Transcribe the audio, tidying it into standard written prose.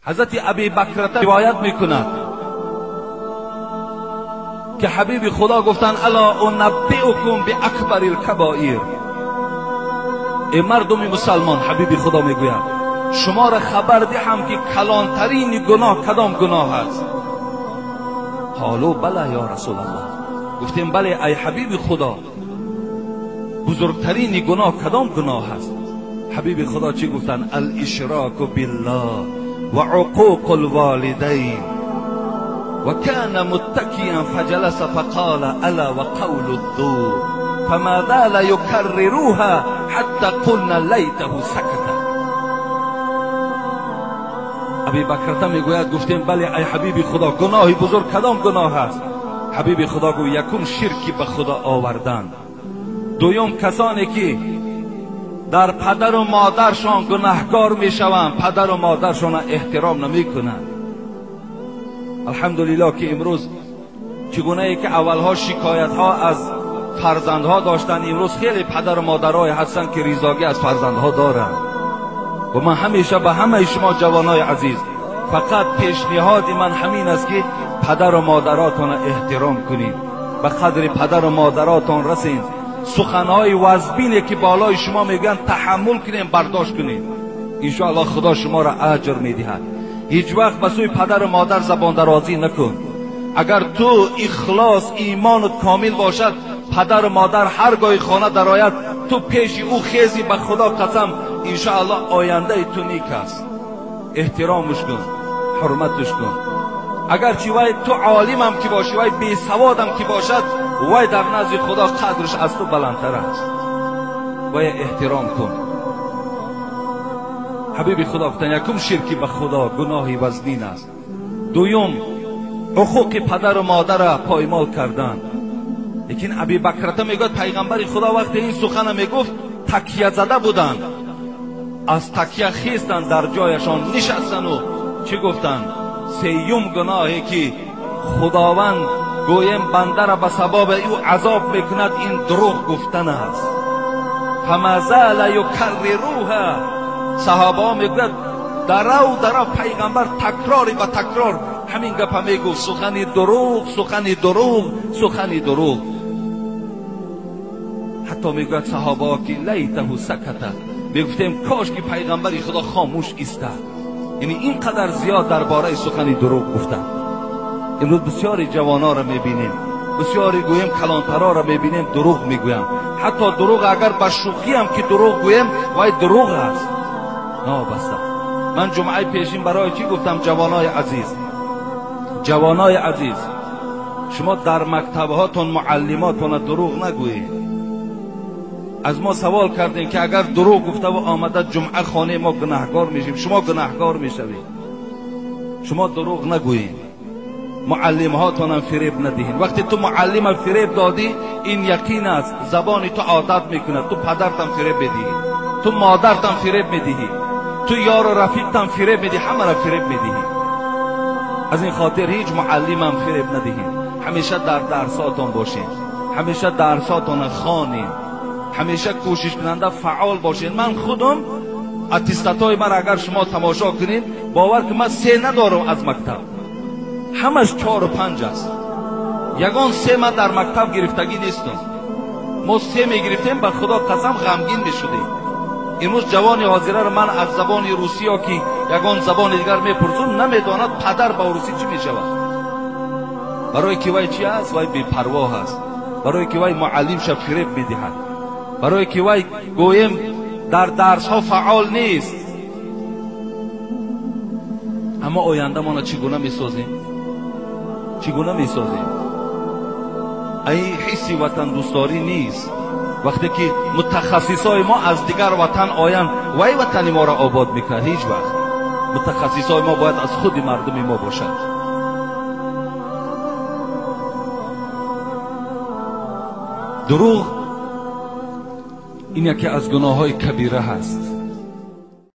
حضرت ابی بکرته روایت میکند که حبیب خدا گفتند الا انبئکم باکبر الکبائر. ای مردم مسلمان، حبیب خدا میگوید شما را خبر دهم که کلانترین گناه کدام گناه است؟ قالوا بله یا رسول الله. گفتیم بله ای حبیب خدا، بزرگترین گناه کدام گناه است؟ حبیب خدا چی گفتند؟ الاشراک بالله و عقوق الوالدین. وكان متكئا فجلس فقال الا وقول الزور فما زال يكررها حتى قلنا ليته سكت. ابی بکرته میگوید گفتیم بله ای حبیب خدا، گناه بزرگ کدام گناه است؟ حبیب خدا گفت یکم شرکی به خدا آوردن، دوم کسانی که در پدر و مادرشان گناهکار میشوند، پدر و مادرشان احترام نمیکنند. الحمدلله که امروز چگونه ای که اولها شکایت ها از فرزندها داشتن، امروز خیلی پدر و مادرای هستند که ریزاگی از فرزندها دارند. و من همیشه به همه شما جوانای عزیز فقط پیشنهاد من همین است که پدر و مادراتان احترام کنید، به قدر پدر و مادراتان رسید، سخنهای وزبینی که بالای شما میگن تحمل کنید، برداشت کنید، انشاءالله خدا شما را اجر میدهد. هیچ وقت به سوی پدر و مادر زبان درازی نکن. اگر تو اخلاص ایمانت کامل باشد، پدر و مادر هرگاه خانه درآید تو پیش او خیزی، به خدا قسم انشاءالله آینده تو نیک است. احترامش کن، حرمتش کن. اگر چی وای تو عالمم که باشی، وای بی سوادم که باشد، وای در نزد خدا قدرش از تو بلندتر است. وای احترام کن. حبیب خدا گفتن یکم شرکی به خدا گناهی وزنین است، دوم حقوق پدر و مادر را پایمال کردن. لیکن ابی بکرته میگوید پیغمبر خدا وقتی این سخن میگفت تکیه زده بودند، از تکیه خیستند، در جایشان نشستند و چی گفتند؟ سیوم گناهی که خداوند گویم بنده را به سبب او عذاب میکند این دروغ گفتن است. فما زال یکرروها. صحابه ها میگوید درو درو پیغمبر تکراری به تکرار همین گپ میگفت، سخن دروغ، سخن دروغ، سخن دروغ. حتی میگوید صحابه ها که لیته سکت، میگفتیم کاش که پیغمبر خدا خاموش ایستد. یعنی اینقدر زیاد درباره سخن دروغ گفتن. امروز بسیاری جوانا را میبینیم، بسیاری گویم کلانترا را میبینیم دروغ میگویم. حتی دروغ اگر به شوخی هم که دروغ گویم وای دروغ است. نابسته. من جمعه پیشین برای چی گفتم جوانای عزیز، جوانای عزیز شما در مکتبهاتون معلماتون دروغ نگویید. از ما سوال کردین که اگر دروغ گفته و آمده جمعه خانه ما گناهکار میشیم، شما گناهکار میشوید. شما دروغ نگویید، معلم هاتون فریب ندهین. وقتی تو معلم فریب دادی این یقین است زبان تو عادت میکنه، تو پدرتم فریب بدهی، تو مادرتم فریب میدهی، تو یار و رفیقتم فریب میدهی، همه را فریب میدهی. از این خاطر هیچ معلمم فریب ندهین. همیشه در درساتون باشین، همیشه درساتون خوانین، همیشه کوشش کننده فعال باشین. من خودم اتستاتای من اگر شما تماشا کنین باور که من 3 ندارم از مکتب، همش 4 و 5 است. یگان 3 من در مکتب گرفتگی نیستم. ما 3 میگرفتیم به خدا قسم غمگین میشدیم. امروز جوان حاضره رو من از زبان روسی یا که یگان زبان دیگر میپرسم نمیداند پدر با روسی چی میشود. برای که وای چی است؟ وای بی‌پروا است. برای که وای معلم شه فریب میدهد، برای که وای گویم در درس ها فعال نیست. اما آینده ما چگونه میسازیم؟ چگونه میسازیم؟ ای حسی وطن دوستداری نیست. وقتی که متخصصای ما از دیگر وطن آیند وای وطن ما را آباد میکنه. هیچ وقت متخصصای ما باید از خود مردم ما باشند. دروغ این یکی از گناه های کبیره هست.